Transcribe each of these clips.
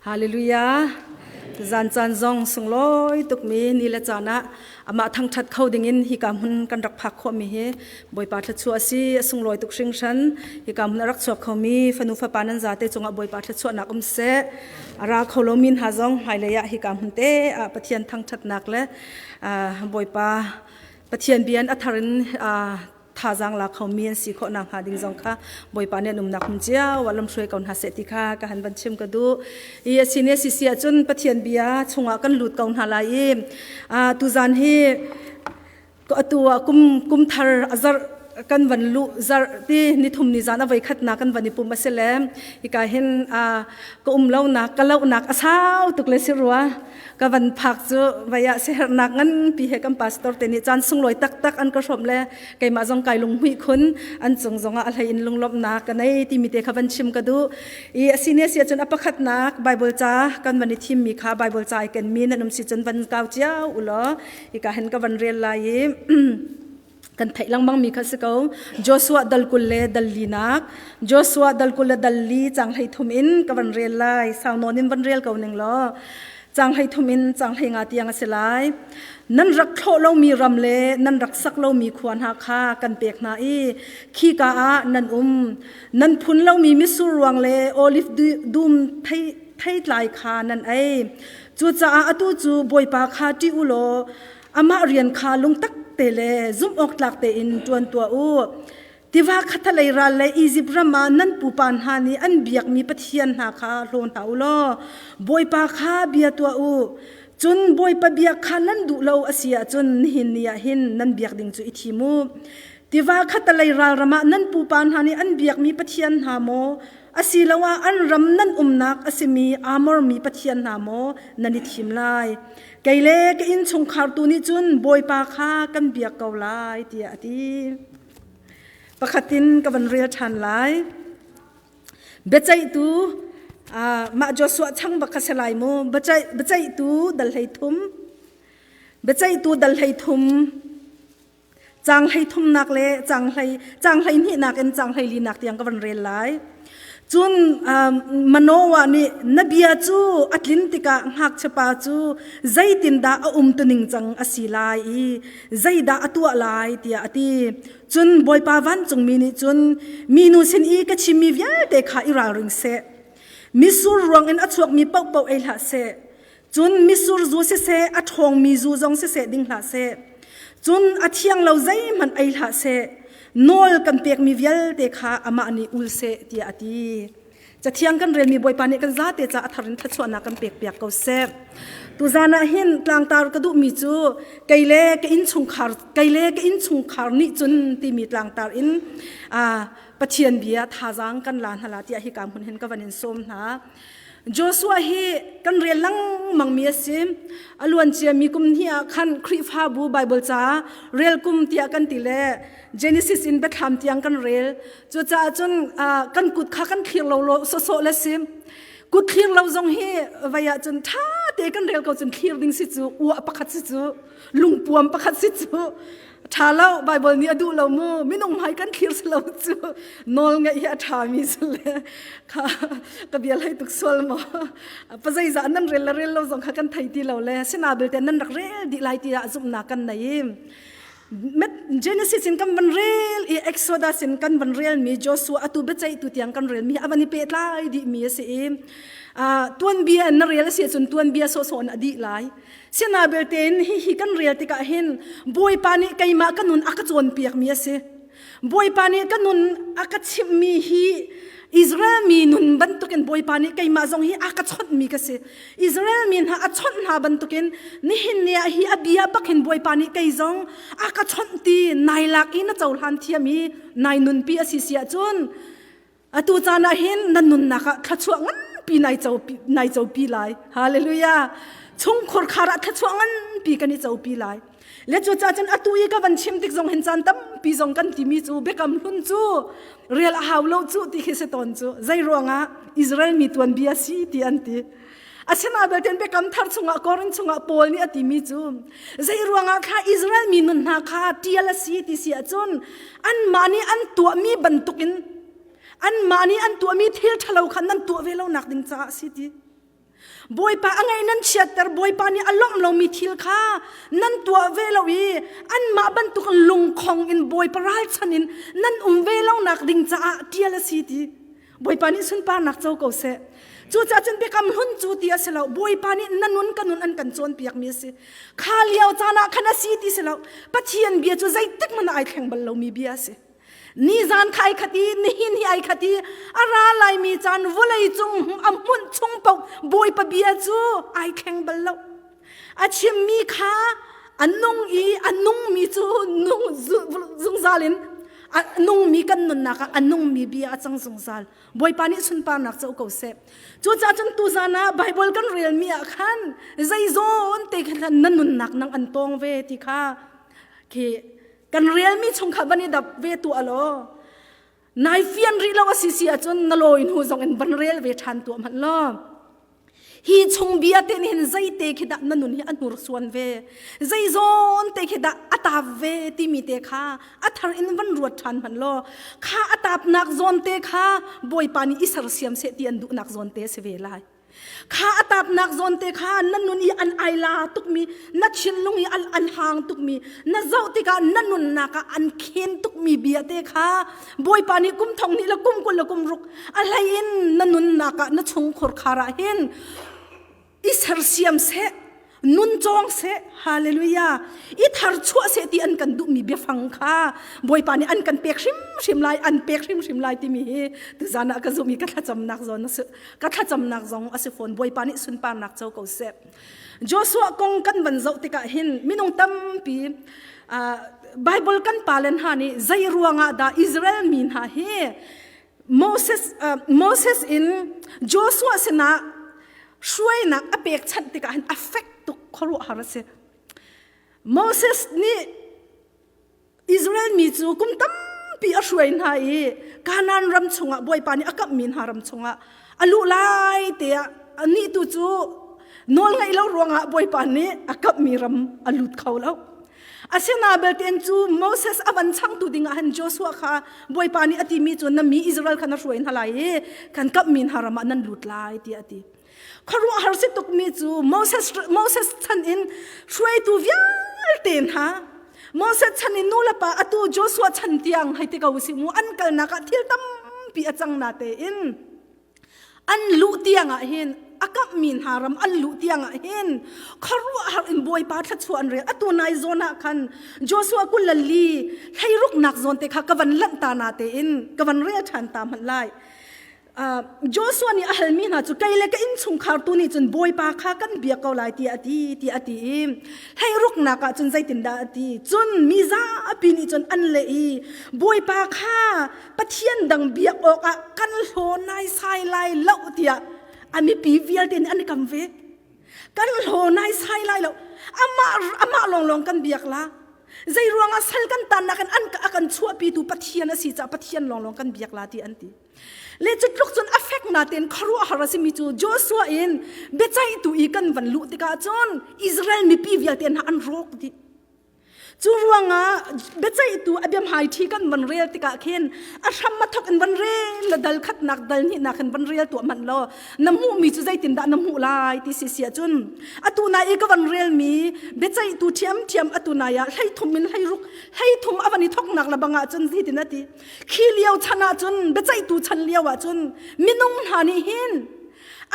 Hallelujah. Zan caan zong sunglawi tukmi ni le caan ah amah thangṭhat kho dingin hika hmun kan rak phak khawhmi hi Bawipa thluachuah a si, a sunglawi tuk hringhran. Hika hmun a rak chuak khomi fanu fapa nan zate cungah Bawipa thluachuahnak um seh. A ra kho lomi hna zong hmailei ah hika hmun te ah Pathian thangṭhatnak le Bawipa Pathian bia in a thar in thazaang la khomi an si khawh nakhnga ding zong kha Bawipa nih an umnak hmun cio ah lamhruai ko hna seh ti kha ka han van chim ka duh. I a si ne si si ahcun Pathian bia chungah kan lut ko hna lai i tuzan hi atu ah kum kum thar a zarh kan van luh zarh ti nithum ni zan a voi khatnak kan van i pum a si le hika hin ka um lonak ka lohnak a sau tuk le si rua. Ka van phak cu vai ah siaherhnak nganpi he kan pastor te nih caan sunglawi taktak an ka hrawmh le keimah zong kai lunghmuih khun an cung zongah a hlei in lunglawmhnak ka nei timi te kha van chim ka duh. I a si ne si ahcun a pakhatnak Bible ca kan van i thimmi kha Bible ca ai kenmi nan um si cun van kau cio u law hika hin ka van rel lai i kan theih lengmang mi kha si ko. Joshua dal 20 le dal linak Joshua dal 20 le dal li cang 33 in ka van rel lai. Sau nawn in van rel ko ning law cang 33 in cang 15 tiang a si lai. Nan rak thlawh lomi ram le nan rak sak lomi khua hna kha kan pek hna i khika ah nan um. Nan phun lomi mitsur ruang le olive dum thei theitlai kha nan ei. Cucaah atu cu Bawipa kha ṭih u law amah rian kha lungtak te le zumh awk tlak tein ṭuan tuah u. Tiva khathalei ral le Izipt ram ah nan pupa hna nih an biakmi pathian hna kha hlaw hna u law Bawipa kha bia tuah u. Cun Bawipa biak kha nan duh lo a si ahcun nihin ni ah hin nan biak ding cu i thim u. Tiva khattalei ral ram ah nan pupa hna nih an biakmi pathian hna maw, asiloah an ram nan umnak a simi Amor mi pathian hna maw nan i thim lai. Kei le ka innchungkhar tu nih cun Bawipa kha kan biak ko lai tiah a ti. Pakhat in ka van rel ṭhan lai. Biaceihtu mah Joshua chang bak kha si lai mu. Biaceihtu dal 13. Biaceihtu dal 13. Caang 33nak le caang hlei caang 12nak in caang 14nak tiang ka van rel lai. Cun Manoah nih na bia cu a tlin tikah ngakchiapa cu zeitindah a umtuning cang a si lai i zeidah a tuah lai tiah a ti. Cun Bawipa vancungmi nih cun minu sin i ka chimmi vialte kha i ralring seh. Mitsur ruangin a chuakmi paohpaoh ei hlah seh. Cun mitsur zu siseh, a ṭhawngmi zu zong siseh ding hlah seh. Cun a thiang lo zeihmanh ei hlah seh. Nawl kan pekmi vialte kha amah nih ul seh tiah a ti. Cathiang kan relmi Bawipa nih kan zate ca a thar in thluachuahnak kan pekpiak ko seh. Tuzan ah hin tlangtar ka duhmi cu kei le ka innchungkhar kei le ka innchungkhar nih cun timi tlangtar in Pathian bia thazaang kan la hna la tiah hika hmun hin ka van in sawm hna. Joshua hi kan rel lengmang mi a si. A luancia mi kum hnih ah khan Khrihfabu Bible ca rel kum tiah kan ti le Genesis in Biathlam tiang kan rel. Cucaah cun kan kut kha kan thlir lo lo sawsawh le si. Kut thlir lo zong hi vei ah cun ṭha te kan rel ko cun thlir ding si cu uah pakhat si cu lungpuam pakhat si cu ṭha lo. Bible nih a duh lo mu. Minung hmai kan thlir si lo cu nawl ngeih hi a ṭha mi si le kha ka bia hlei tuk sual maw? Pazeiza nan rel le rel lo zong kha kan thei ti lo le sina belte nan rak rel dih lai tiah zumhnak kan nei. Genesis in kan van rel i Exodus in kan van rel mi, Joshua atu biaceih tu tiang kan rel mi avan i pehtlai dih mi a si i tuanbia na rel a si ahcun tuanbia sawhsawh in a dih lai. Sina belte in hihi kan rel tikah hin Bawipa nih keimah ka nun a ka cawnpiak mi a si. Bawipa nih ka nun a ka chimhmi hi Israel mi nun bantukin Bawipa nih keimah zong hi a ka chawnhmi ka si. Israel mi hna a chawnh hna bantukin nihin ni ah hi a bia bak hin Bawipa nih kei zong a ka chawnh ti nai lak i na cohlan thiam i nai nunpi a si si ahcun atu caan ah hin na nunnak ah thluachuah nganpi nai copi lai. Hallelujah. Chungkhur khar ah thluachuah nganpi kan i copi lai. Le cu ca cun atu i ka van chim tik zong hin caan tampi zong kan timi cu biakam hlun cu rel a hau lo cu ti khi si tawn cu. Zei ruangah Israel mi tuanbia si ti an ti. Asinain belte biakam thar chungah Korin chungah Paul nih a timi cu zei ruangah kha Israel mi nun hna kha tial a si ti si ahcun anmah nih an tuahmi bantukin anmah nih an tuahmi thil ṭhalo kha nan tuah ve lo nak ding caah a si ti. Bawipa a ngaih nan chiatter, Bawipa nih a lawmh lomi thil kha nan tuah ve lo i anmah bantuk lungkhong in Bawipa ralchan in nan um ve lonak ding caah ṭial a si ti. Bawipa nih sunparnak co ko seh. Cucaah cun biakam hlun cu ti a si lo. Bawipa nih na nun ka nun an kan cawnpiakmi a si. Kha lio caan ah khan a si ti si lo. Pathian bia cu zeitik hmanh ah ai thleng bal lomi bia a si. Nizan kha ai khat i nihin hi ai khat i a ra laimi caan vawlei cung a hmunh chung paoh Bawipa bia cu ai thleng bal lo. A chimmi kha a nung i a nungmi cu nung zungzal in a nungmi kan nunnak ah a nungmi bia a cang zungzal. Bawipa nih sunparnak co ko seh. Cucaah cun tuzan ah Bible kan relmi ah khan zeizawn te khan na nunnak nang an tawng ve ti kha khi kan relmi chung kha van i dap ve tu alo nai fian rih lo a si si ahcun na lawi hnu zong in van rel ve ṭhan tuah hmanh law hi chung bia te nih hin zeite khi dah na nun hi a hnursuan ve zeizawn te khi dah a tap ve timi te kha a thar in van ruat ṭhan hmanh law kha a tapnak zawn te kha Bawipa nih i sersiam seh ti an duhnak zawn te si ve lai. Kha a tapnak zawn te kha na nun i an aila tukmi, na thinlung i an, an hang tukmi, na zoh tikah na nunnak ah an khen tukmi bia te kha Bawipa nih kum thong hnih le kum 20 le kum ruk a hlei in na nunnak ah na chungkhur khar ah hin i sersiam seh nun cawng seh hallelujah i thar chuah seh ti an kan duhmi biafang kha Bawipa nih an kan pek hrimhrim lai an pek hrimhrim lai timi hi tuzan ah ka zumh i ka thlacamnak zawn a si ka thlacamnak zong a si fawn Bawipa nih sunparnak co ko seh Joshua kong kan van zoh tikah hin minung tampi Bible kan palen hna nih zei ruangah dah Israel mi hna hi Moses Moses in Joshua sinah hruainak a pekchanh tikah hin a fek tuk khuaruahhar a si. Moses nih Israel mi cu kum tampi a hruai hna i Kanaan ram chungah Bawipa nih a kamhmi hna ram chungah a luh lai te ah anih tu cu nawl ngaih lo ruangah Bawipa nih a kamhmi ram a lut kho lo. Asina belte cu Moses a van changtu dingah han Joshua kha Bawipa nih a timi cu na mi Israel kha na hruai hna lai i kan kamhmi hna ram ah nan lut lai tiah a ti. Khuaruahhar si tukmi cu Moses, Moses chan in hruaitu vialte hna Moses chan in nu le pa atu Joshua chan tiang hei ti ko si mu an kalnak ah thil tampi a cang na tein an luh tiang ah hin a kamhmi hna ram an luh tiang ah hin khuaruahhar in Bawipa thluachuah an rel atu nai zawn ah khan Joshua 22 hleiruknak zawn te kha ka van lanh ta na tein ka van rel ṭhan ta hmanh lai Joshua nih a halmi hna cu kei le ka innchungkhar tu nih cun Bawipa kha kan biak ko lai tiah a ti tiah a ti i hleiruknak ah cun zeitindah a ti cun mi zapi nih cun an leh i Bawipa kha Pathian dang biak awkah kan hlaw naisai lai lo tiah a mipi vialte nih an i kam ve. Kan hlaw naisai lai lo. Amah, amah lawnglawng kan biak la. Zei ruangah sal kan tannak in an a kan chuahpitu Pathian a si caah Pathian lawnglawng kan biak la ti an ti. Le cu tluk cun a fek na tein khuaruahhar a simi cu Joshua in biaceihtu i kan van luh tikah cun Israel mipi vialte hna an rawk dih. Cu ruangah biaceihtu a biahmai ṭhi kan van rel tikah khin a hram a thok in van rel la dal khatnak dal hnihnak in van rel tuah hmanh law na hmuhmi cu zeitindah na hmuh lai ti si si ahcun atu nai i ka van relmi biaceihtu ṭhiamṭhiam atu nai ah 13 in 16 13 a van i thoknak le bang ahcun hitin a ti khi lio chan ahcun biaceihtu chan lio ahcun minung hna nih hin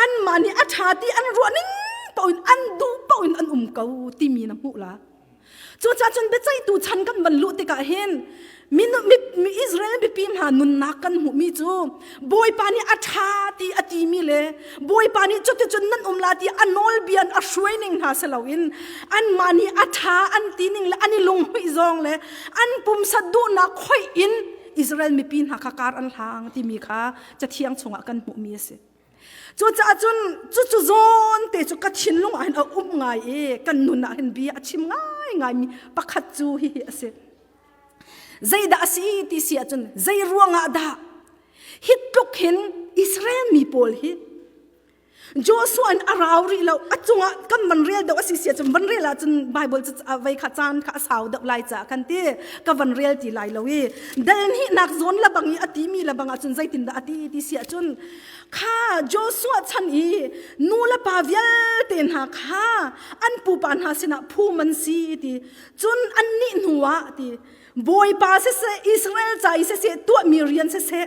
anmah nih a ṭha ti an ruah ning paoh in an duh paoh in an um ko timi na hmuh la Cucaah cun biaceihtu chan kan van luh tikah hin mi, mi, Israel mipi hna nunnak kan hmuhmi cu Bawipa nih a ṭha ti a timi le Bawipa nih cuticun nan um la ti a nawlbia a hruai ning hna si loin anmah nih a ṭha an ti ning le an i lunghmuih zawng le an pumsa duhnak khoih in Israel mipi hna kha kar an hlang timi kha Cathiang chungah kan hmuhmi a si. Cucaah cun cucu zawn te cu ka thinlung ah hin a um ngai i kan nun ah hin bia a chim ngaingaimi pakhat cu hihi a si. Zeidah a si ti si ahcun zei ruangah dah hi tluk hin Israel mi pawl hi Joshua in a rau rih lo. A cungah kan van rel deuh a si sia cun van rel ahcun Bible cu vei kha caan kha a sau deuh lai caah kan ti. Ka van rel ti lai lo i dal hnihnak zawn la bang i a timi la bang ahcun zeitindah a ti ti si ahcun kha Joshua chan i nu le pa vialte hna kha an pupa hna sinah phum an si ti cun annih hnuah ti Bawipa siseh Israel ca i siseh tuahmi rian siseh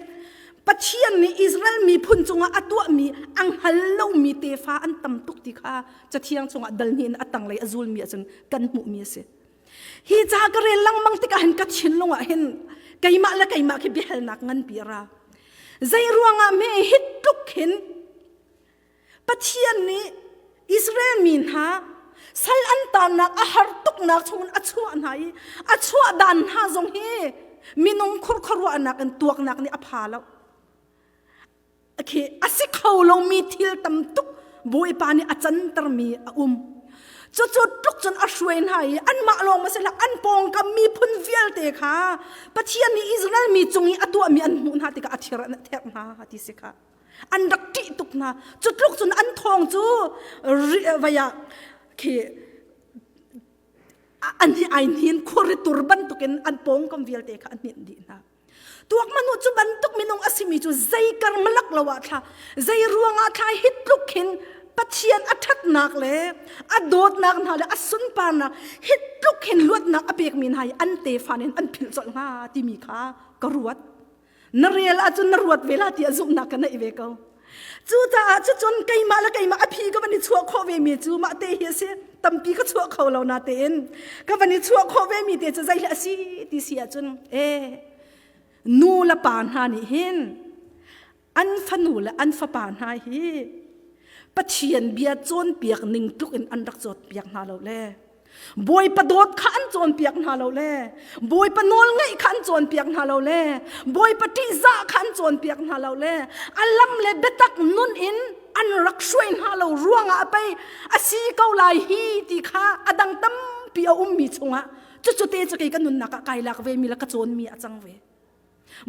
Pathian nih Israel miphun cungah a tuahmi a hngal lomi tefa an tam tuk ti kha Cathiang chungah dal hnih in a tanglei a zulmi ahcun kan hmuhmi a si. Hi ca ka rel lengmang tikah hin ka thinlung ah hin keimah le keimah khi biahalnak nganpi a ra. Zei ruangah hme hi tluk hin Pathian nih Israel mi hna sal an tannak a har tuknak chungin a chuah hna i a chuah dan hna zong hi minung khurkhuaruahnak in tuaknak nih a pha lo. Khi a si kho lomi thil tam tuk Bawipa nih a cantermi a um. Cucu tluk cun a hruai hna i anmah lawng ma si hlah an pawngkam miphun vialte kha Pathian nih Israel mi cung i a tuahmi an hmuh hna tikah a thir an therh hna ti si kha. An rak ṭih tuk hna. Cu tluk cun an thawng cu vei ah khi an hi ai hnin khuari tur bantukin an pawngkam vialte kha an hninh dih hna. Tuak manu cu bantuk minung a simi cu zei kar malak lo ah thla zei ruangah thla hi tluk hin Pathian a ṭhatnak le a dawtnak hna le a sunparnak hi tluk hin luatnak a pekmi hna hi an tefa nih an philh colh hnga timi kha ka ruat. Na rel ahcun na ruat ve la tiah zumhnak ka neih ve ko. Cucaah cucun keimah le keimah a phi ka van i chuah khawh ve mi cu mah te hi a si. Tampi ka chuah kho lo na tein ka van i chuah khawh ve mi te cu zei hi a si ti si ahcun e nu le pa hna nih hin an fanu le an fapa hna hi Pathian bia cawnpiak ning tluk in an rak cawnpiak hna lo le Bawipa dawt kha an cawnpiak hna lo le Bawipa nawl ngaih kha an cawnpiak hna lo le Bawipa ṭihzah kha an cawnpiak hna lo le a lam le biatak nun in an rak hruai hna lo ruangah pei a si ko lai hi ti kha a dang tampi a ummi chungah cucu te cu kei ka nunnak ah kai lak ve mi le ka cawnmi a cang ve.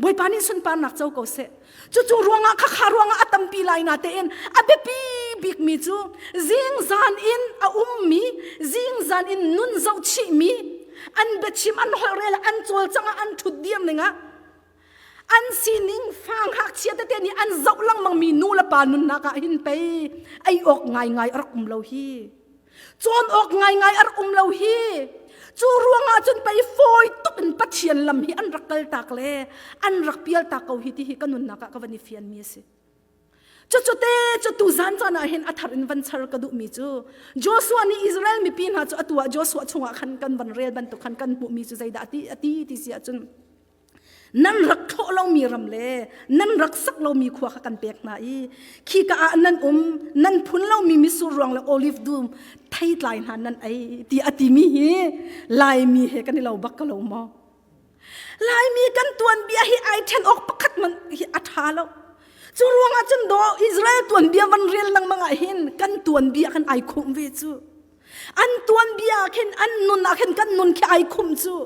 Bawipa nih sunparnak co ko seh. Cucu ruangah khakha ruangah a tampi lai na tein a biapi bikmi cu zingzan in a ummi, zingzan in nun zohchihmi, an biachim an holhrel an cawlcangh ah an ṭhut dir ning ah an sining fa ngakchia tete nih an zoh lengmangmi nu le pa nunnak ah hin pei ei awk ngaingai a rak um lo hi. Cawn awk ngaingai a rak um lo hi. Cu ruangah cun pei fawi tuk in Pathian lam hi an rak kal tak le an rak pial tak ko hi ti hi ka nunnak ah ka van i fian mi a si. Cucu te cu tu zan caan ah hin a thar in van char ka duh mi cu Joshua nih Israel mipi hna cu atu ah Joshua chungah khan kan van rel bantuk khan kan hmuh mi cu zeidah a ti a ti ti si ahcun nan rak thlawh lomi ram le nan rak sak lomi khua kha kan pek hna i khika ah nan um nan phun lomi mitsur ruang le olive dum theitlai hna nan ei ti a timi hi Laimi he kan i lo bak ka lo maw Laimi kan tuanbia hi ai ṭhen awk pakhat man hi a ṭha lo cu ruangah cun do Israel tuanbia van rel lengmang ah hin kan tuanbia kan ai khum ve cu An tuanbia khin an nun ah khin kan nun khi ai khum cu.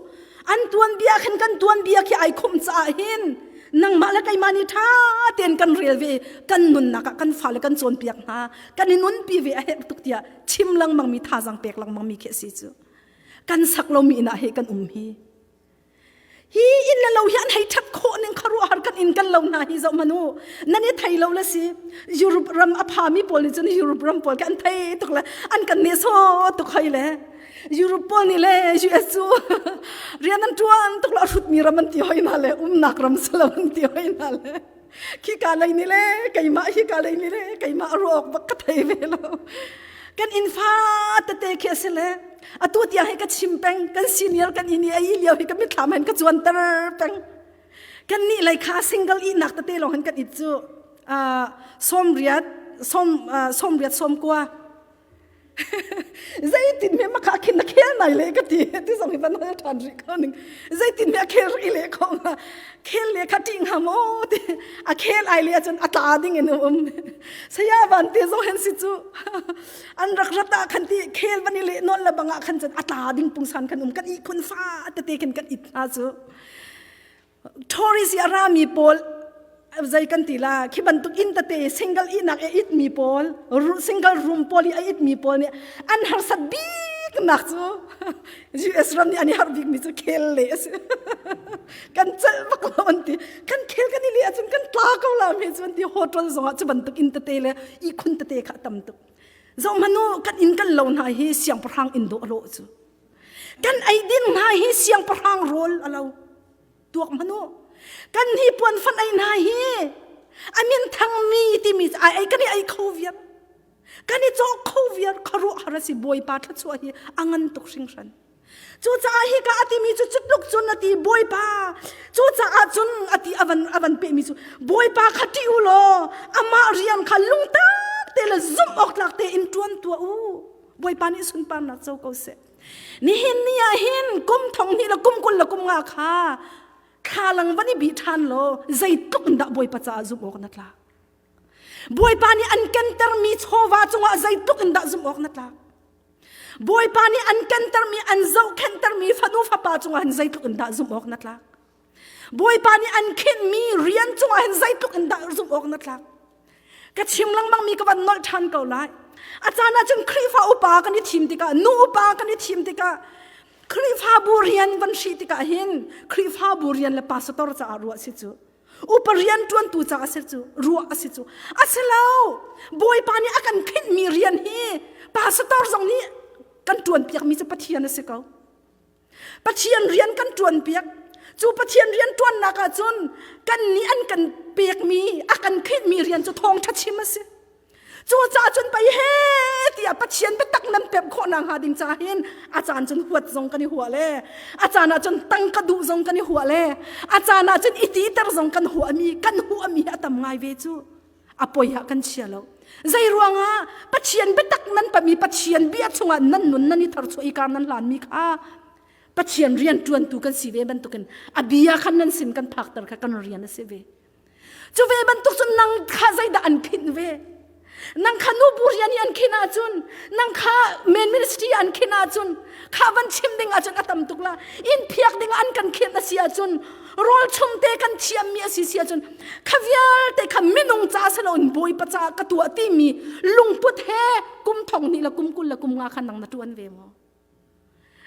An tuanbia khin kan tuanbia khi ai khum caah hin nangmah le keimah nih ṭha tein kan rel ve kan nunnak ah kan fale kan cawnpiak hna kan i nunpi ve a herh tuk tiah chim lengmang mi thazaang pek lengmang mi khi a si cu kan sak lomi inn ah he kan um hi Hi inn le lo hi an hei ṭhat khawh ning khuaruahhar kan inn kan lo hna hi zoh hmanh u. Nan i thei lo le si. Europe ram a phami pawl nih cun Europe ram pawl khi an thei tuk le an kan nehsawh tuk hoi le. Europe pawl nih le US cu rian an ṭuan tuk le a hrutmi ram an ti hoi hna le umnak ram si lo an ti hoi hna le. Khika lei nih le keimah hika lei nih le keimah a ruah awk bak ka thei ve lo. Kan inn fa tete khi a si le atu tiang hi ka chim peng kan senior kan inn i a i lio hi ka mitthlam hen ka cuanter peng. Kan nih lei kha single ihnak tete lawng hin kan it cu sawmriat sawm sawmriat sawmkua Zeitin me maka khin na khel nai le ka ti ti zong hi van hal ṭhan rih ko ning zeitin me a khel rih le ko nga khel le kha ṭih hnga maw ti a khel ai le ahcun a tla ding in um saya van te zong hen si cu an rak rat ah khan ti khel van i le nawl le bang ah khan cun a tla ding pungsan khan um kan i khun fa tete khin kan it hna cu tourist i a rami pawl. Zei kan ti la, khi bantuk inn tete single ihnak e it mi pawl, single room pawl i a it mi pawl nih an harsat bik nak cu US ram nih an i harh bik mi cu khel le a si. Kan celh bak lo an ti. Kan khel kan i leh ahcun kan tla ko la me cu an ti. Hotel zongah cu bantuk inn tete le ihkhun tete kha a tam tuk. Zoh hmanh u, kan inn kan lo hna hi siangpahrang inn dawh a lawh cu. Kan eidin hna hi siangpahrang rawl a lo. Tuak hmanh u. Kan hi puan fan ei hna hi a min thangmi timi ai ei kan i ei kho viar. Kan i cawk kho viar khuaruahhar a si Bawipa thluachuah hi a ngan tuk hringhran. Cucaah hika a timi cu cutluk cun a ti Bawipa. Cucaah cun a ti a van a van pehmi cu Bawipa kha ṭih u law amah rian kha lungtak te le zumh awk tlak tein ṭuan tuah u. Bawipa nih sunparnak co ko seh. Nihin ni ah hin kum thong hnih le kum 20 le kum nga kha thlalang van i bih ṭhan law zeitluk in dah Bawipa caah zumh awk na tlak. Bawipa nih an kentermi chawva cungah zeitluk in dah zumh awk na tlak. Bawipa nih an kentermi an zohkhenhtermi fanu fapa cungah hin zeitluk in dah zumh awk na tlak. Bawipa nih an khenhmi rian cungah hin zeitluk in dah zumh awk na tlak. Ka chim lengmang mi ka van nolh ṭhan ko lai. A caan ah cun Khrihfa upa kan i thim tikah, nu upa kan i thim tikah, Khrihfabu rian van hrih tikah hin Khrihfabu rian le pastor caah ruah si cu. Upa rian ṭuantu caah si cu, ruah a si cu. A si lo. Bawipa nih a kan khenhmi rian hi pastor zong nih kan ṭuanpiakmi cu Pathian a si ko. Pathian rian kan ṭuanpiak. Cu Pathian rian ṭuannak ah cun kan nih an kan pekmi, a kan khenhmi rian cu thawngṭha chim a si. Cucaah cun pei he tiah Pathian biatak nan pemh khawh nakhnga ding ca hin a caan cun huat zong kan i huah le a caan ah cun tangka duh zong kan i huah le a caan ah cun i titer zong kan huahmi kan huahmi a tam ngai ve cu a poi ah kan chia lo. Zei ruangah Pathian biatak nan pami Pathian bia chungah nan nun nan i tharchuah i kar nan hlanmi kha Pathian rian ṭuantu kan si ve bantukin a bia khan nan sin kan phakter kha kan rian a si ve. Cu ve bantuk cun nang kha zeidah an khinh ve? Nang kha nu bu rian i an khinh ahcun, nang kha main ministry an khinh ahcun, kha van chim ding ahcun a tam tuk la. Inn phiak ding an kan khinh a si ahcun, rawl chum te kan thiammi a si si ahcun, kha vialte kha minung ca si loin Bawipa caah ka tuah timi lungput he kum thong hnih le kum 20 le kum nga kha nang na ṭuan ve maw?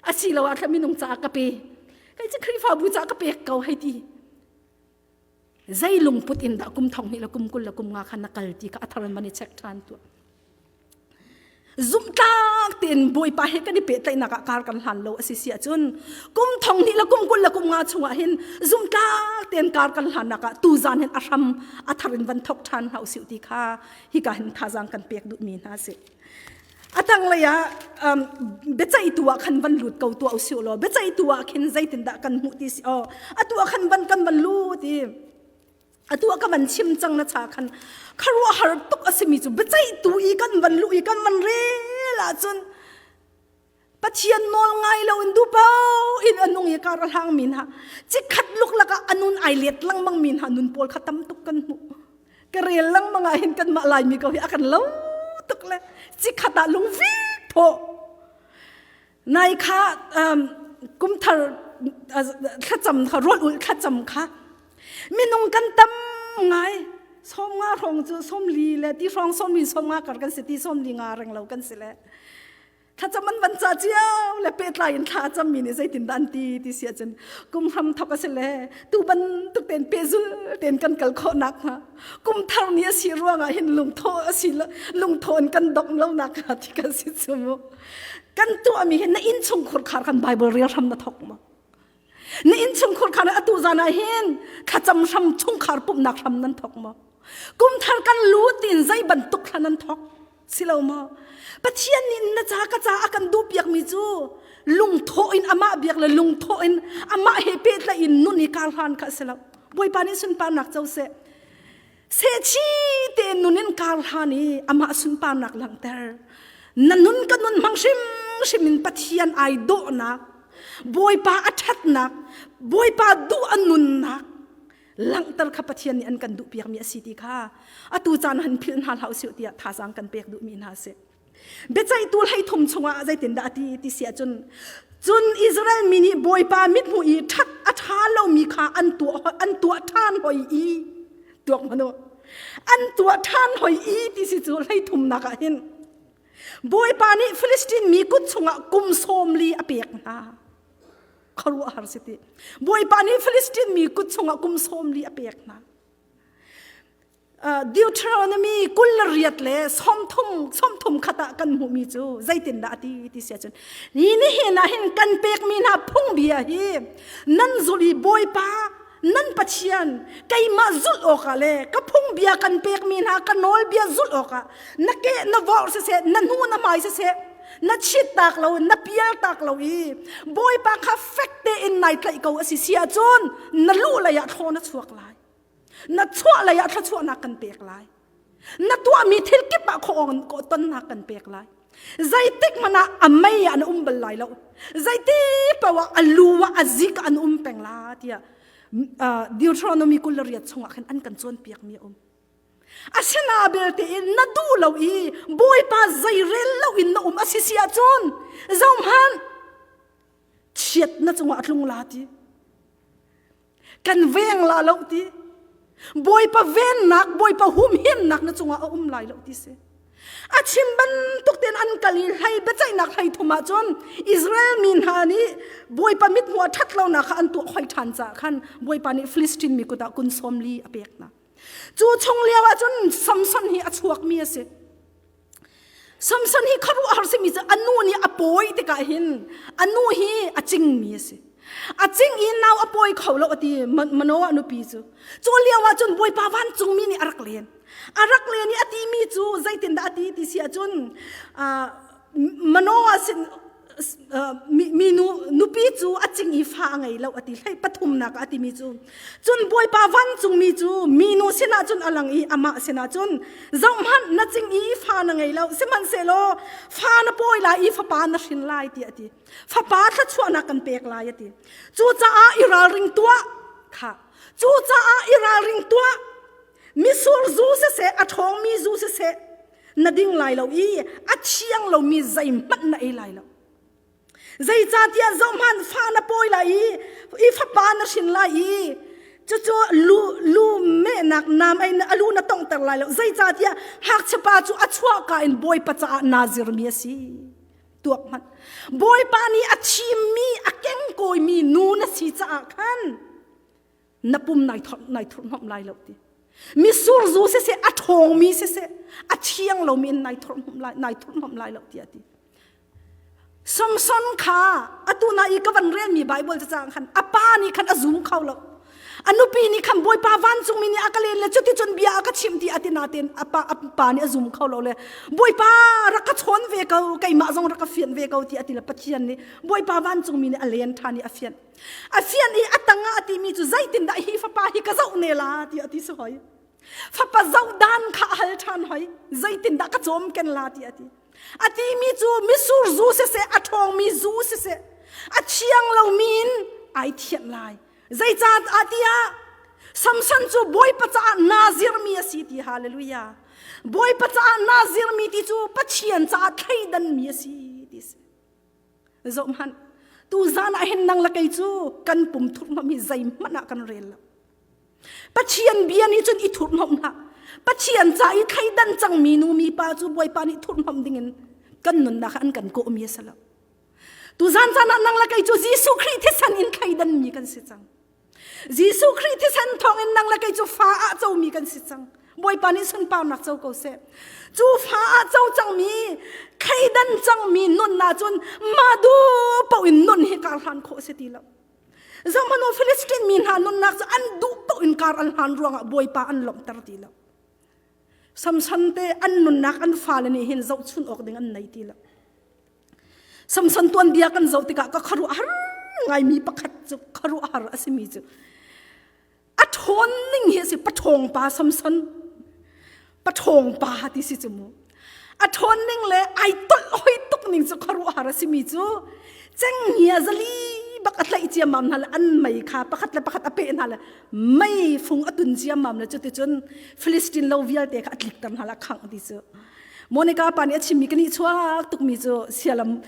Asiloah thla minung caah ka pe. Kei cu Khrihfabu caah ka pek ko hei ti. Zei lungput in dah kum thong hnih le kum 20 le kum nga khan na kal ti kha a thar in van i check ṭhan tuah. Zumhtlak tein Bawipa he kan i pehtlaihnak ah kar kan hlan lo a si si ahcun kum thong hnih le kum 20 le kum nga chungah hin zumhtlak tein kar kan hlannak ah tuzan hin a hram a thar in van thok ṭhan hna usih ti kha hika hin thazaang kan pek duhmi hna a si. A tanglei ah um, biaceihtu ah khan van lut ko tuah usih law biaceihtu ah khin zeitindah kan hmuh ti si aw atu ah khan van kan van lut i atu ah ka van chim cang na cha khan kharuahhar tuk a simi cu biaceihtu i kan van luh i kan van rel ahcun Pathian nawl ngai lo in dupo in a nung i kar a hlang mi hna cikhat luklak ah a nun ai let lengmang mi hna nun pawl kha tam tuk kan hmuh ka rel lengmang ah hin kanmah Laimi ko hi a kan lo tuk le cikhat ah lungfik thawh nai kha um, kumthar thlacam kha rual ul thlacam kha minung kan tam ngai 50 hrawng cu 40 le ti hrawng 40 50 kar kan si ti 45 reng lo kan si le Thlacam an van ca cio le pehtlai in thla a cammi nih zeitindah an ti ti si ahcun kum hram thok a si le tu bantuk tein pehzul tein kan kal khawh nakhnga kum thar ni a si ruangah hin lungthawh a si lungthawh in kan dongh lo nakhnga ti kan si cu mu kan tuahmi hi na innchung khurkhar kan Bible rel hram na thok maw na innchung khurkhar atu zan ah hin thlacam hram chungkhar pumhnak hram nan thok maw kum thar kan lut tiin zei bantuk thla nan thok Si lo maw? Pathian nih na ca ka ca a kan duhpiakmi cu lungthawh in amah biak le lungthawh in amah he pehtlaih in nun i kar hlan kha a si lo. Bawipa nih sunparnak co seh. Sehchi tein nun in kar hlan i amah sunparnak langhter. Na nun ka nun hmang hrimhrim in Pathian ai dawhnak, Bawipa a ṭhatnak, Bawipa duh a nunnak, langhter kha Pathian nih an kan duhpiakmi a si ti kha atu caan han philh hna hlah usih tiah thazaang kan pek duhmi hna a si. Biaceihtu 13 chungah zeitindah a ti ti si ahcun cun Israel mi nih Bawipa mithmuh i ṭhat a ṭha lomi kha an tuah an tuah ṭhan hoi i. Tuak hmanh u. An tuah ṭhan hoi i ti si cu hleithumnak ah hin Bawipa nih Filistin mi kut chungah kum 40 a pek hna. Khuaruahhar si ti. Bawipa nih Filistin mi kut chungah kum 40 a pek hna. Deuteronomy 28 le 30 30 khat ah kan hmuhmi cu zeitindah a ti ti si ahcun hi nihin ah hin kan pekmi hna phungbia hi nan zulh i Bawipa nan Pathian keimah zulh awkah le ka phungbia kan pekmi hna ka nawlbia zulh awkah na ke na vorh siseh na hnu na hmai siseh na chit tak lo na pial tak lo i Bawipa kha fek tein nai tlaih ko a si si ahcun na lu lei ah thlaw na chuak lai Na chuah lei ah thluachuahnak kan pek lai. Na tuahmi thil kip ah khuaawng tonnak kan pek lai. Zeitik hmanh ah a mei ah na um bal lai lo. Zeiti paoh ah a lu ah a zik ah an um peng la tiah Deuteronomy 28 chungah khan an kan cawnpiakmi a um. Asina belte in na duh lo i Bawipa zeirel lo in na um a si si ahcun zohhmanh chiat na cungah a tlung la ti. Kan veng la lo ti. Bawipa vennak, Bawipa humhimnak na cungah a um lai lo ti si. A chim bantuk tein an kal i hlei biaceihnak hlei thum ahcun Israel mi hna nih Bawipa mithmuh a ṭhat lonak kha an tuah hoi ṭhan caah khan Bawipa nih Filistin mi kut ah kun 40 a pek hna. Cu chung lio ahcun Samson hi a chuakmi a si. Samson hi khuaruahhar simi cu a nu nih a pawi tikah hin a nu hi a cingmi a si. A cing i nau a pawi kho lo a ti Manoah nupi cu. Cu lio ah cun Bawipa vancungmi nih a rak len. A rak len i a timi cu zeitindah a ti ti si ahcun Manoah sin minu nupi cu a cing i fa a ngei lo a ti hlei pathumnak a timi cu cun bawipa vancungmi cu minu sinah cun a lang i amah sinah cun zohhmanh na cing i fa na ngei lo sihmanhsehlaw fa na pawi lai i fapa na hrin lai tiah a ti fapa thluachuahnak kan pek lai a ti cucaah i ralring tuah kha cucaah i ralring tuah misur zu siseh a ṭhawngmi zu siseh na ding lai lo i a thiang lomi zeihmanh na ei lai lo. Zeicahtiah zohhmanh fa na pawi lai i i fapa na hrin lai i cucu lu lu mehnak nam ei a lu na tonghter lai lo. Zeicahtiah ngakchiapa cu a chuahka in Bawipa caah Nazir mi a si. Tuak hmanh. Bawipa nih a thimmi a kengkawimi nu na si caah khan na pum nai nai thurhnomh lai lo ti misur zu siseh a ṭhawngmi siseh a thiang lomi in nai thurhnomh lai nai thurhnomh lai lo ti a ti Samson kha atu na i ka van relmi Bible cacang khan a pa nih khan a zum kho lo a nupi nih khan Bawipa vancungmi nih a ka len le cuti cun bia a ka chim ti a ti nain a pa a pa nih a zum kho lo le Bawipa rak ka chawn ve ko keimah zong rak ka fianh ve ko ti a ti le Pathian nih Bawipa vancungmi nih a len ṭhan i a fianh A fian i a tangah a timi cu zeitindah hi fapa hi ka zoh ne la ti a ti si hoi. Fapa zoh dan kha a hal ṭhan hoi. Zeitindah ka cawm ken la ti a ti. A timi cu misur zu siseh, a ṭhawngmi zu siseh, a thiang lomi in ai thianh lai. Zeicah tiah Samson cu Bawipa caah Nazir mi a si ti hallelujah. Bawipa caah Nazir mi ti cu Pathian caah thleidan mi a si ti si. Zohhmanh, tu zan ah hin nang le kei cu kan pum thurhnomh hi zeihmanh ah kan rel lo. Pathian bia nih cun i thurhnomh hlah. Pathian ca i thleidan cangmi nu mi pa cu Bawipa nih thurhnomh dingin kan nunnak ah an kan kawhmi a si lo. Tu zan caan ah nang le kei cu Jesuh Khrih thisen in thleidan mi kan si cang. Jesuh Khrih thisen thawngin nang le kei cu fa ah comi kan si cang. Bawipa nih sunparnak co ko seh. Cu fa ah co cangmi, thleidan cangmi nun ahcun mah duh paoh in nun hi kar hlan khawh a si ti lo. Zohhmanh u Philistine mi hna nunnak cu an duh paoh in kar an hlan ruangah Bawipa an lawmhter ti lo. Samson te an nunnak an fale nih hin zohchun awk ding an nei ti lo. Samson tuanbia kan zoh tikah ka khuaruahhar ngaimi pakhat cu khuaruahhar a simi cu a ṭhawn ning hi a si paṭhawng pa Samson paṭhawng pa ti si cu mu a ṭhawn ning le ai tolh hoi tuk ning cu khuaruahhar a simi cu cenghngia zali bak a tlaih ciammam hna le an mei kha pakhat le pakhat a peh hna le mei fung a tun ciammam le cuticun Philistine lo vialte kha a tlikter hna le a khangh ti cu Monica pa nih a chimmi ka nih chuak tukmi cu sialam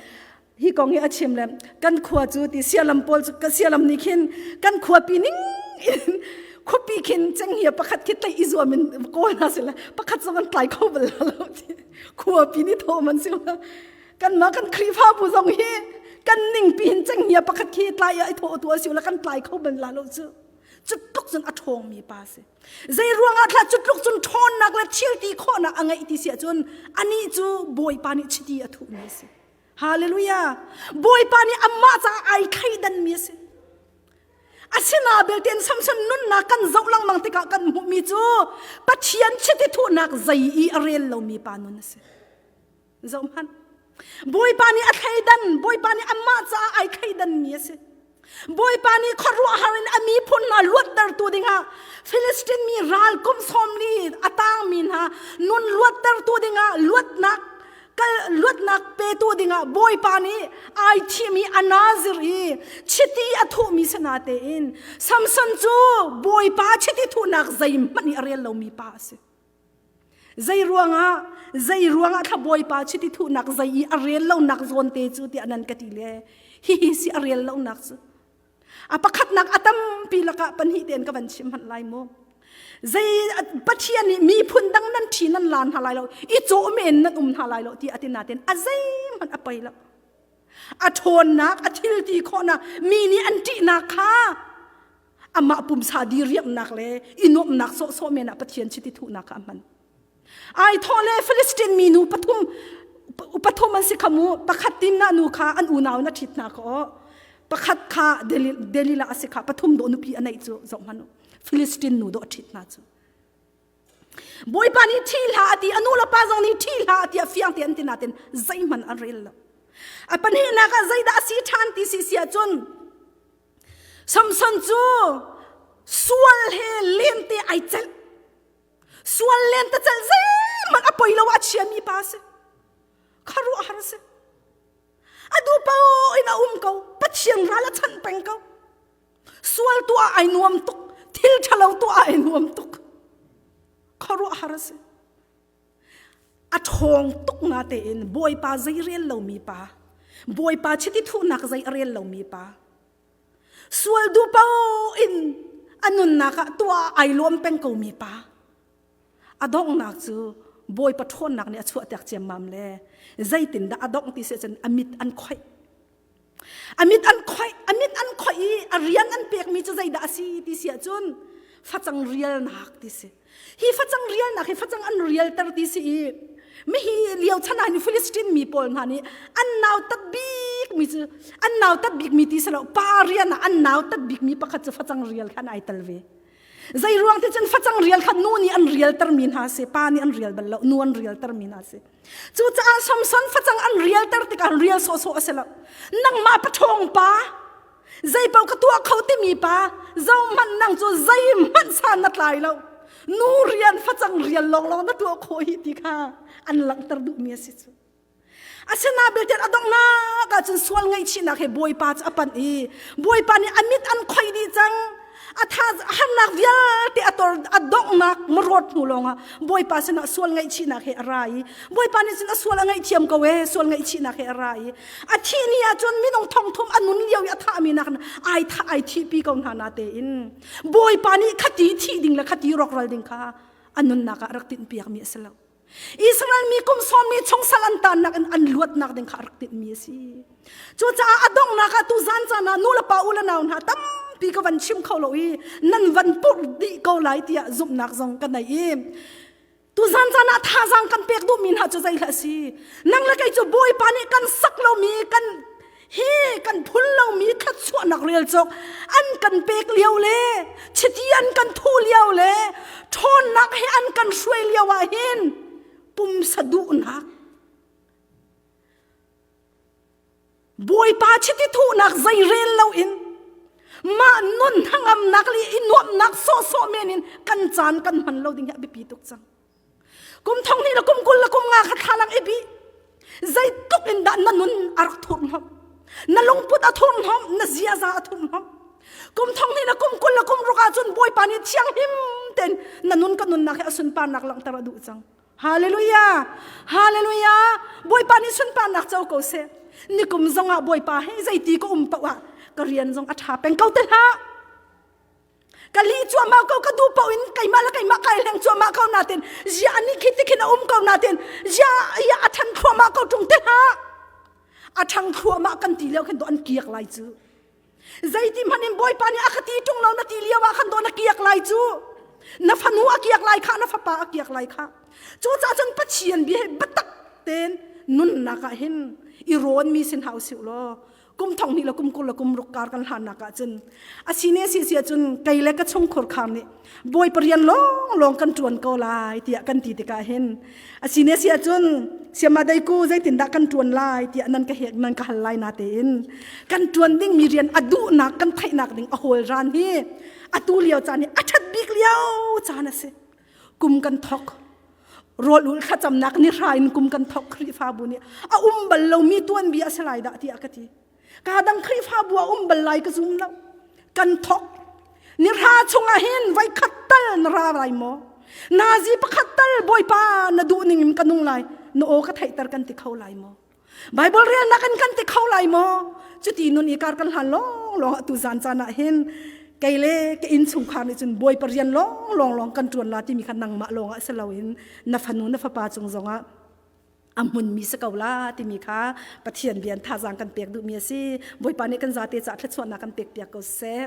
hi kong hi a chim le kan khua cu ti sialam pawl cu ka sialam nih khin kan khuapi ning in. Khuapi khin cenghngia pakhat khi tlaih i zuam in kawl hna sila pakhat zong an tlai kho bal lo ti. Khuapi nih thawm an si. Kanmah kan Khrihfabu zong hi kan ningpi hin cenghngia pakhat khi tlai ah i thawh tu a si la kan tlai kho bal la lo cu. Cu tluk cun a ṭhawngmi pa si. Zei ruangah thla cu tluk cun ṭhawnnak le thil ti khawhnak a ngeih ti si ahcun anih cu Bawipa nih chiti a thuhmi a si. Hallelujah! Bawipa nih amah caah ai thleidanmi a si. Asina belte in Samson nunnak kan zoh lengmang tikah kan hmuhmi cu Pathian chiti thuhnak zei i a rel lomi pa nun a si. Zoh hmanh. Bawipa nih a thleidan, Bawipa nih amah caah ai thleidanmi a si. Bawipa nih khuaruahhar in a miphun hna luattertu dingah Filistin mi ral kum sawmli a tangmi hna nun luattertu dingah luatnak kal luatnak petu dingah Bawipa nih ai thimi a nazir i chiti a thuhmi sinatein Samson cu Bawipa chiti thuhnak zeihmanh nih a rel lomi pa a si. Zei ruangah zei ruangah thla Bawipa chiti thuhnak zei i a rel lonak zawn te cu tiah nan ka ti le hihi si a rel lonak cu. A pakhatnak a tampi lakah pahnih tein ka van chim hmanh lai mu. Zei Pathian nih miphun dang nan ṭhi nan lan hna lai lo, i cawh men nan um hna lai lo ti a ti natin a zeihmanh a pei lo. A ṭhawnnak, a thil ti khawhnak, mi nih an ṭihnak kha amah pumsa diriamnak le i nuamhnak sawhsawh men ah Pathian chiti thuhnak kha a hman. Ai thawh le Philistine minu pathum pathum an si kha mu pakhat timna nu kha an unau na ṭhit hna kha aw pakhat kha Delilah a si kha pathum dawh nupi a neih cu zoh hmanh u Philistine nu dawh a ṭhit hna cu Bawipa nih ṭhi hlah a ti a nu le pa zong nih ṭhi hlah a ti a fiang te an ti natin zeihmanh an rel lo a pahnihnak ah zeidah a si ṭhan ti si si ahcun Samson cu sual he lente ai celh Sual len ta celh zeihmanh a poi lo a chiami pa a si. Khuaruahhar a si. A duh paoh in a um ko. Pathian ral a chanh peng ko. Sual tuah ai nuam tuk. Thil ṭhalo tuah ai nuam tuk. Khuaruahhar a si. A ṭhawng tuk nga tein Bawipa zei rel lomi pa, Bawipa chiti thuhnak zei a rel lomi pa, Sual duh paoh in a nunnak ah tuah ai lawm peng komi pa. A donghnak cu Bawipa ṭhawnnak nih a chuahtak ciammam le zeitindah a dongh ti si cun a mit an khoih. A mit an khoih, a mit an khoih i a rian an pekmi cu zeidah a si ti si ahcun facang rialnak ti si. Hi facang rialnak hi facang an rialter ti si i mihi lio chan ah hin Philistine mi pawl hna nih an nautat bik mi cu an nautat bik mi ti si lo pa rian ah an nautat bik mi pakhat cu facang rial khan ai tel ve. Zei ruang ti cun facang rial kha nu nih an rialter mi hna si pa nih an rial bal lo nu an rialter mi hna si. Cucaah Samson facang an rialter tikah rial sawhsawh a si lo. Nangmah paṭhawng pa Zeipaoh ka tuah kho timi pa zohmanh nang cu zeihmanh san na tlai lo. Nu rian facang rian lawnglawng na tuah khawh hi ti kha an langhter duhmi a si cu. Asinain belte a donghnak ahcun sual ngaihchihnak he Bawipa cu a panh i Bawipa nih a mit an khoih dih cang. A tha harnak vialte a tor a donghnak marawt hnu lawngah Bawipa sinah sual ngaihchihnak he a ra i Bawipa nih cun a sual a ngaihthiam ko ee sual ngaihchihnak he a ra i a thih ni ah cun minung thongthum a nun lio i a thahmi nak ai thah ai thihpi ko hna na tein Bawipa nih khati thih ding le khati rawkral ding kha a nunnak ah rak tinhpiakmi a si lo Israel mi kum sawmmi chung sal an tannak in an luatnak ding kha a rak tinhmi a si cucaah a donghnak ah tu zan caan ah nu le pa u le nau hna tampi ka van chim kho lo i nan van purh dih ko lai tiah zumhnak zong ka nei i Tuzan caan ah thazaang kan pek duhmi hna cu zeihlah a si. Nang le kei cu Bawipa nih kan sak lomi kan hi kan phun lomi thluachuahnak rel cawk an kan pek lio le chiti an kan thuh lio le ṭhawnnak he an kan hruai lio ah hin pumsa duhnak Bawipa chiti thuhnak zei rel loin mah nun hnangamnak le i nuamhnak sawhsawh men in kan caan kan hman lo ding hi a biapi tuk cang. Kum thong hnih le kum 20 le kum nga kha thlalang i bih. Zeitluk in dah na nun a rak thurhhnawmh. Na lungput a thurhhnawmh, na ziaza a thurhhnawmh. Kum thong hnih le kum 20 le kum ruk ahcun Bawipa nih thianghlim tein na nun ka nunnak hi a sunparnak langhter a duh cang. Hallelujah! Hallelujah! Bawipa nih sunparnak co ko seh. Nikum zong ah Bawipa he zeiti ka um paoh ah ka rian zong a ṭha peng ko te hlah. Ka li cuahmah ko ka duh paoh in keimah le keimah kai hleng cuahmah ko natin zia ani khi tikhin a um ko natin zia ya a ṭhan thluahmah ko ṭung te hlah. A ṭhang thluahmah kan ti lio khin do an kiak lai cu. Zeiti hmanh in Bawipa nih a ka ti ṭung lo na ti lio ah khan do na kiak lai cu. Na fanu a kiak lai kha na fapa a kiak lai kha. Cucaah cun Pathian bia hi biatak tein nunnak ah hin i rawn mi sin hau siu law kum thong hnih le kum 20 le kum ruk kar kan hlannak ah cun a si ne si si ahcun kei le ka chungkhur khar nih bawipa rian lawng lawng kan ṭuan ko lai tiah kan ti tikah hin a si ne si ahcun siama deiku zeitindah kan ṭuan lai tiah nan ka hek nan ka hal lai na tein kan ṭuan ding mi rian a duhnak kan theihnak ding a hawl ran hi atu lio caan hi a ṭhat bik lio caan a si kum kan thok rawl ul thlacamnak ni hra in kum kan thok Khrihfabu nih a um bal lomi tuanbia a si lai dah tiah ka ti ka dang Khrihfabu a um bal lai ka zum lo kan thok ni hra chungah hin voi khat tal na ra lai maw nazi pakhat tal bawipa na duh ning in ka nung lai na aw ka theihter kan ti kho lai maw Bible relnak in kan ti kho lai maw? Cuti nun i kar kan hlan lawng lawng atu zan caan ah hin kei le ka inn chungkhar nih cun bawipa rian lawng lawng lawng kan ṭuan la timi kha nangmah lawng ah si loin na fanu na fapa cung zongah a hmunmi si ko la timi kha Pathian bian thazaang kan pek duhmi a si. Bawipa nih kan zate caah thluachuahnak kan pek piak ko seh.